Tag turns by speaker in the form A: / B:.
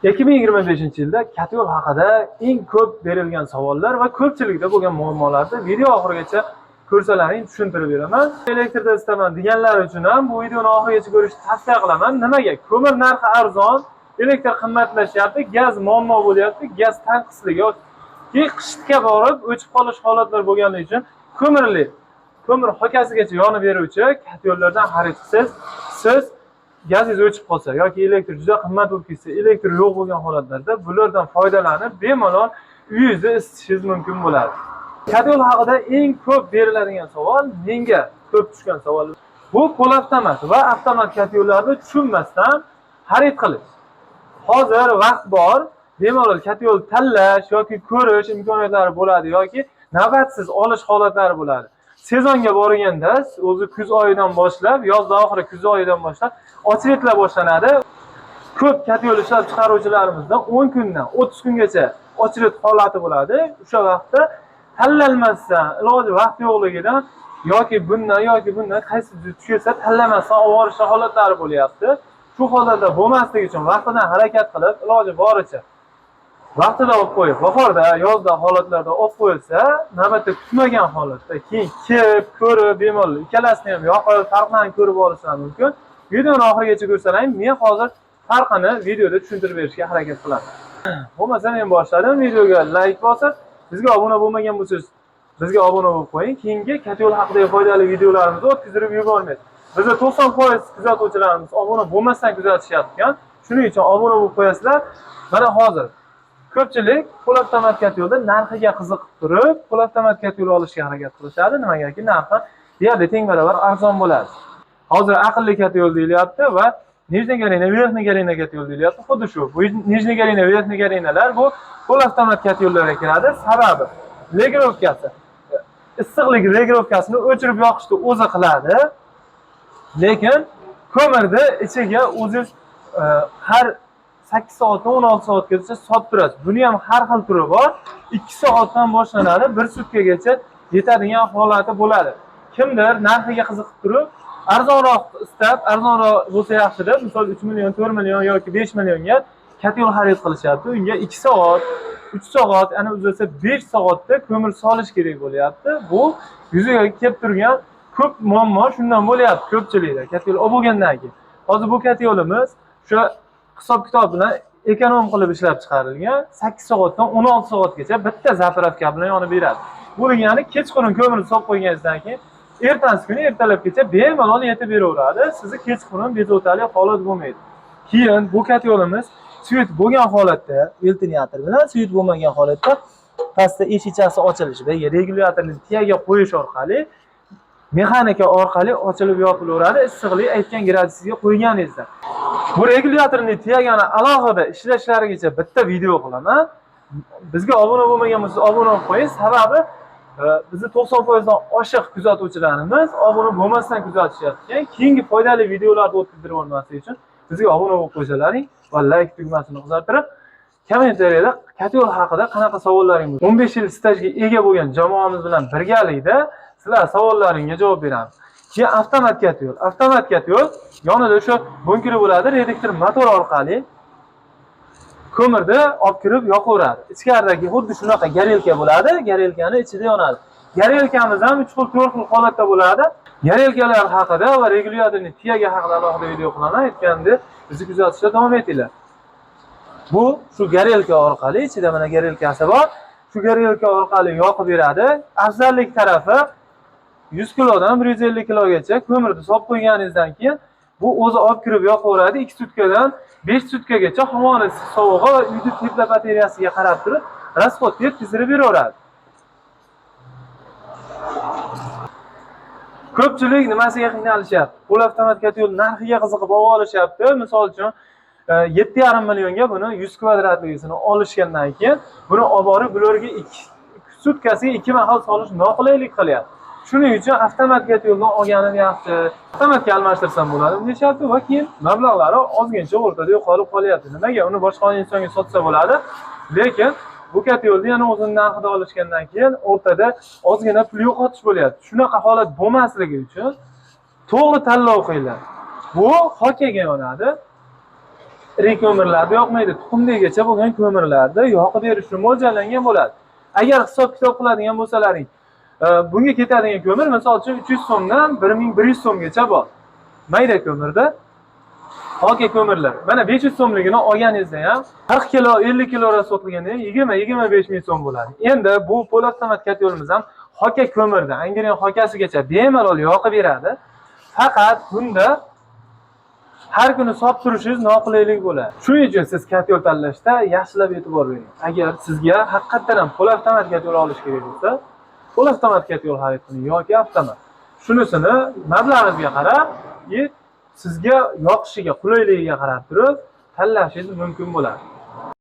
A: 2025-yilda katyol haqida eng ko'p berilgan savollar va ko'pchilikda bo'lgan muammolarni video oxirigacha ko'rsalaring tushuntirib beraman. Elektrda isitaman deganlar uchun ham bu videoni oxirigacha ko'rishni tavsiya qilaman. Nimaga? Ko'mir narxi arzon, elektr qimmatlashyapti, gaz muammo bo'lyapti, gaz tanqisligi yoki qishga borib o'chib qolish holatlari bo'lganligi uchun ko'mirli, ko'mir xokasigacha yonib beruvchi katyollardan xarid qilsangiz, siz gazingiz o'chib qolsa yoki elektr juda qimmat bo'lib ketsa, elektr yo'q bo'lgan holatlarda bulardan foydalanib bemalol uyingizni isitishingiz mumkin bo'ladi. Katyol haqida eng ko'p beriladigan savol, menga ko'p tushgan savol bu polavtomat va avtomat katyollarni tushunmasdan xarid qilish. Hozir vaqt bor, bemalol katyol tanlash yoki ko'rish imkoniyatlari bo'ladi yoki navbatsiz olish holatlari bo'ladi. Sezonga borganda o'zi kuz oyidan boshlab, yozda oxiri kuz oyidan boshlab очередь lar boshlanadi. Ko'p katyol ishlab chiqaruvchilarimizda 10 kundan 30 kungacha очередь holati bo'ladi. O'sha vaqtda tanlanmasdan, iloji vaqt yo'qligidan yoki bundan yoki bundan qaysi tushsa tanlamasdan olib borish holatlari bo'lyapti. Shu holatda bo'lmasligi uchun vaqtidan harakat qilib, iloji boricha vaqtida olib qo'yib, bahorda, yozda holatlarda olib qo'yilsa, navbatda kutmagan holatda keyin kelib, ko'rib, bemalol ikkalasini ham yoqib, farqlarini ko'rib olishlar mumkin. Videoni oxirigacha ko'rsalaring, men hozir farqini videoda tushuntirib berishga harakat qilaman. Bo'lmasa men boshladim. Videoga like bosib, bizga obuna bo'lmagan bo'lsangiz, bizga obuna bo'lib qo'ying. Keyingi katyol haqidagi foydali videolarimizni o'tkazib yubormaysiz. Bizda 90% kuzatuvchilarimiz obuna bo'lmasdan kuzatishyapti. Shuning uchun obuna bo'lib qo'yasizlar. Mana hozir ko'pchilik polavtomat katyolda narxiga qiziqib turib, polavtomat katyol olishga harakat qilishadi. Nimagaki narxi deyarli teng barobar arzon bo'ladi. Hozir aqlli katyol deyilyapti va нижний горение, верхний горение katyol deyilyapti. Xuddi shu. Bu нижний горение, верхний горение lar bu polavtomat katyollarga kiradi. Sababi регулировка si, issiqlik регулировка sini o'chirib yoqishni o'zi qiladi. Lekin ko'mirni ichiga o'zingiz har 8 soatdan 16 soatgacha solib turasiz. Buni ham har xil turi bor. 2 soatdan boshlanadi, 1 sutkagacha yetadigan holati bo'ladi. Kimdir narxiga qiziqib turib, arzonroq istab, arzonroq bo'lsa yaxshi deb, misol 3 million, 4 million yoki 5 millionga katyol xarid qilishyapti. Unga 2 soat, 3 soat, ana uzilsa 5 soatda ko'mir solish kerak bo'lyapti. Bu yuzaga kelib turgan ko'p muammo shundan bo'lyapti ko'pchilikda. Katyol olib bo'lgandan keyin. Hozir bu katyolimiz o'sha hisob kitob bilan эконом qilib ishlab chiqarilgan. 8 soatdan 16 soatgacha bitta заправка bilan yonib beradi. Bu degani kechqurun ko'mirni solib qo'yganingizdan keyin ertasi kuni ertalabgacha bemalol yetib beraveradi. Sizni kechqurun bezovtalik holat bo'lmaydi. Keyin bu katyolimiz свет bo'lgan holatda ventilyatор bilan, свет bo'lmagan holatda pastda eshikchasi ochilishi va regulyatorni тяга qo'yish orqali, mexanika orqali ochilib yopilaveradi issiqlik aytgan gradusga qo'yganingizda. Bu regulyatorni тяга ni alohida ishlashlarigacha bitta video qilaman. Bizga obuna bo'lmagan bo'lsangiz, obuna bo'lib qo'ying. Sababi bizni 90% dan oshiq kuzatuvchilarimiz obuna bo'lmasdan kuzatishyapti. Keyingi foydali videolarni o'tkazdirib olmaslik uchun bizga obuna bo'lib qo'ysalaring va like tugmasini qizartirib, kommentariyada katyol haqida qanaqa savollaring bor, 15 yil stajga ega bo'lgan jamoamiz bilan birgalikda sizlar savollaringga javob beramiz. Keyin avtomat katyol. Avtomat katyol yonida o'sha bunkeri bo'ladi, reduktor motor orqali ko'mirni olib kirib yoqaveradi. Ichkaridagi xuddi shunaqa горелка bo'ladi, горелка ni ichida yonadi. Горелка miz ham 3 xil, 4 xil holatda bo'ladi. Горелка lar haqida va regulyatorning тяга haqida alohida video qilaman. Aytganimdek, bizni kuzatishda davom etinglar. Bu shu горелка orqali, ichida mana горелка si bor. Shu горелка orqali yoqib beradi. Afzallik tarafi 100 kilodan 150 kilogacha ko'mirni solib qo'yganingizdan keyin bu o'zi olib kirib yoqaveradi. 2 sutkadan 5 sutkagacha havoni sovug'i va uyni теплопотеря siga qarab turib расход yetkazib beraveradi. Ko'pchilik nimasiga qiynalishyapti? Pol avtomat katyol narxiga qiziqib olib olishyapti. Misol uchun 7,5 millionga buni 100 kvadratligisini olishgandan keyin buni olib borib bularga 2 sutkasiga 2 mahal solish noqulaylik qilyapti. Shuning uchun avtomat katyoldan olganim yaxshi. Avtomatga almashtirsam bo'ladi deyishyapti va keyin mablag'lari ozgincha o'rtada yo'qolib qolyapti. Nimaga? Uni boshqa insonga sotsa bo'ladi, lekin bu katyolni yana o'zini narxida olishgandan keyin o'rtada ozgina pul yo'qotish bo'lyapti. Shunaqa holat bo'lmasligi uchun to'g'ri tanlov qilinglar. Bu xokaga yonadi. iri ko'mirlarni yoqmaydi, tuxumdagigacha bo'lgan ko'mirlarni yoqib berish uchun mo'ljallangan bo'ladi. Agar hisob kitob qiladigan bo'lsalaring, bunga ketadigan ko'mir misol uchun 300 so'mdan 1100 so'mgacha bor. Mayda ko'mirda xoka ko'mirlar. Mana 500 so'mligini olganingizda ham 40 kilo, 50 kilo расход qilganda ham 20-25 ming so'm bo'ladi. Endi bu полуавтомат котёл imiz ham xoka ko'mirda, angren xokasigacha bemalol yoqib beradi. Faqat bunda har kuni solib turishingiz noqulaylik bo'ladi. Shuning uchun siz котёл tanlashda yaxshilab e'tibor bering. Agar sizga haqiqatdan ham полуавтомат котёл olish kerak bo'lsa, полуавтомат котёл xarid qiling yoki avtomat. Shunisini mablag'ingizga qarab, sizga yoqishiga, qulayligiga qarab turib tanlashingiz mumkin bo'ladi.